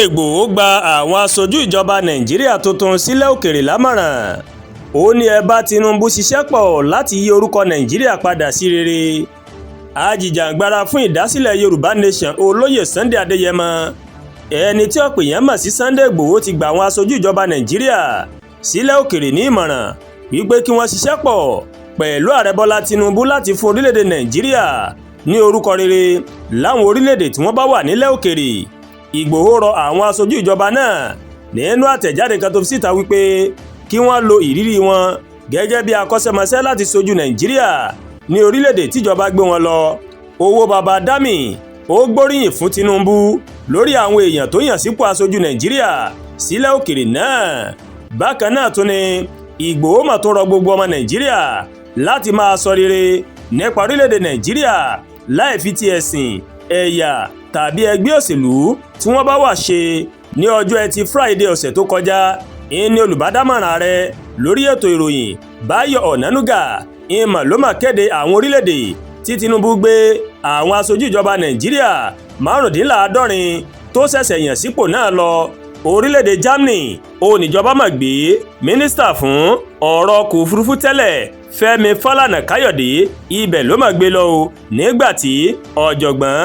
Ìgbòho gba àwọn aṣojú ìjọba Nàìjíríà tuntun sílẹ̀ òkèèrè lámọ̀ràn. Ó ní ẹ bá Tinubu ṣiṣẹ́ pọ̀ láti yí orúkọ Nàìjíríà padà sí rere. Ajìjàǹgbara fún ìdásílẹ̀ Yorùbá Nation, Olóyè Sunday Adéyẹmọ, ẹni tí ọ̀pọ̀ èèyàn mọ̀ sí Sunday Ìgbòho, ti gba àwọn aṣojú ìjọba Nàìjíríà sílẹ̀ òkèèrè ní ìmọ̀ràn wípé kí wọ́n ṣiṣẹ́ pọ̀ pẹ̀lú Ààrẹ Bọ́lá Tinubu láti fún orílẹ̀-èdè Nàìjíríà ní orúkọ rere láwọn orílẹ̀-èdè tí wọ́n bá wà nílẹ̀ òkèèrè. Ìgbòho rọ àwọn aṣojú ìjọba náà nínú àtẹ̀jáde kan tó fi síta wípé kí wọ́n lo ìrírí wọn gẹ́gẹ́ bí akọ́ṣẹ́mọṣẹ́ láti ṣojú Nàìjíríà ní orílẹ̀-èdè tíjọba gbé wọn lọ. Owó baba dami ó gbóríyìn fún Tinubu lórí àwọn èèyàn tó yàn sípò aṣojú Nàìjíríà sílẹ̀ òkèèrè náà. Bákan náà tún ni Ìgbòho mà tó rọ gbogbo ọmọ Nàìjíríà láti máa sọ rere nípa orílẹ̀-èdè Nàìjíríà láì fi ti ẹ̀sìn, ẹ̀yà tàbí ẹgbẹ́ òṣèlú tí wọ́n bá wà ṣe. Ní ọjọ́ Ẹtì Friday ọ̀sẹ̀ tó kọjá, ìní olùbádámọ̀ràn ààrẹ lórí ètò ìròyìn, Báyọ̀ Ọ̀nànúgà, ìmọ̀ ló mà kéde àwọn orílẹ̀-èdè tí Tinubu gbé àwọn aṣojú ìjọba Nàìjíríà 75 tó ṣẹ̀ṣẹ̀ yàn sípò náà lọ. Orílẹ̀-èdè Germany oníjọba mà gbé mínísítà fún ọ̀rọ̀ ọkọ̀ òfurufú tẹ́lẹ̀, Fẹ́mi Fálànà Káyọ̀dé, ibẹ̀ ló mà gbé lọ o, nígbà tí ọ̀jọ̀gbọ́n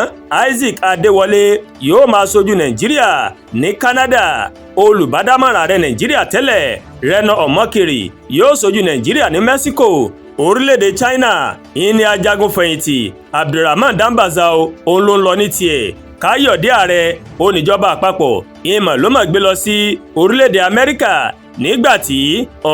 Isaac Adéwọlé yóò máa ṣojú Nàìjíríà ní Canada. Olùbádámọ̀ràn ààrẹ Nàìjíríà tẹ́lẹ̀, Reno Omokri, yóò ṣojú Nàìjíríà ní Mexico. Orílẹ̀-èdè China ìní ajagun-fẹ̀yìntì Abdulrahman Dambazau, òun ló ń lọ ní tiẹ̀. Káyọ̀dé Ààrẹ oníjọba àpapọ̀ ìmọ̀ ló mà gbé lọ sí orílẹ̀-èdè Amẹ́ríkà, nígbà tí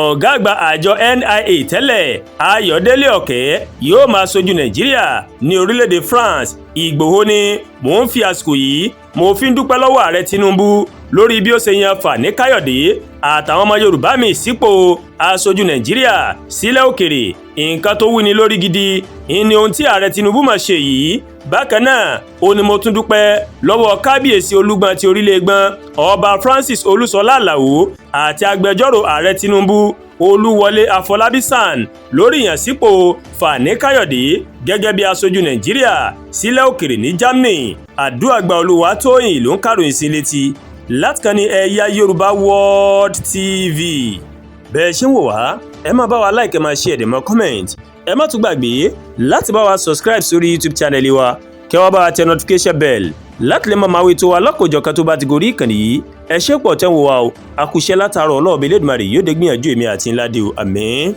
ọ̀gá àgbà àjọ NIA tẹ́lẹ̀, Ayọ̀délé Ọ̀kẹ́, yóò máa ṣojú Nàìjíríà ní orílẹ̀-èdè France. Ìgbòho ni mò ń fi àsìkò yìí mo fi ń dúpẹ́ lọ́wọ́ Ààrẹ Tinubu lórí bí ó ṣe yan Fani Káyọ̀dé àtàwọn ọmọ Yorùbá mi sípò aṣojú Nàìjíríà sílẹ̀ òkèrè. Nǹkan tó wúni lórí gidi ìní ohun tí Ààrẹ Tinubu mà ṣe yìí. Bákan náà ó ní mo tún dúpẹ́ lọ́wọ́ Kábíyèsí Olúgbọ́n ti Orílẹ̀-Ẹ̀gbọ́n, Ọba Francis Olúṣọlá Àlàó, àti agbẹjọ́rò Ààrẹ Tinubu, Olúwọlé Àfọlábí SAN, lórí ìyànsípò Fani Káyọ̀dé gẹ́gẹ́ bí aṣojú Nàìjíríà sílẹ̀ òkèrè ní Germany. Àdúràgbà Olúwatóyìn ló ń kàròyìn sí létí látìkànnì Ẹ̀yà Yorùbá World TV. Bẹ́ẹ̀ ṣe ń wò wá, ẹ máa bá wa like, ẹ máa share, ẹ máa comment. Ẹ má tún gbàgbé láti bá wa subscribe sórí YouTube channel wa, kẹ́ wá bá wa tẹ notification bell láti lè máa wí tó wa lọ́kọ̀ọ́jọ̀kan tó bá ti gorí ìkànnì yìí. Ẹ ṣé pọ̀ tẹ́ ń wò wá o. Àkùṣe látàárọ̀, ọlọ́ọ̀bẹ Elédùmarè yóò dé gbìyànjú èmi àti ńlá dé o. Àmín.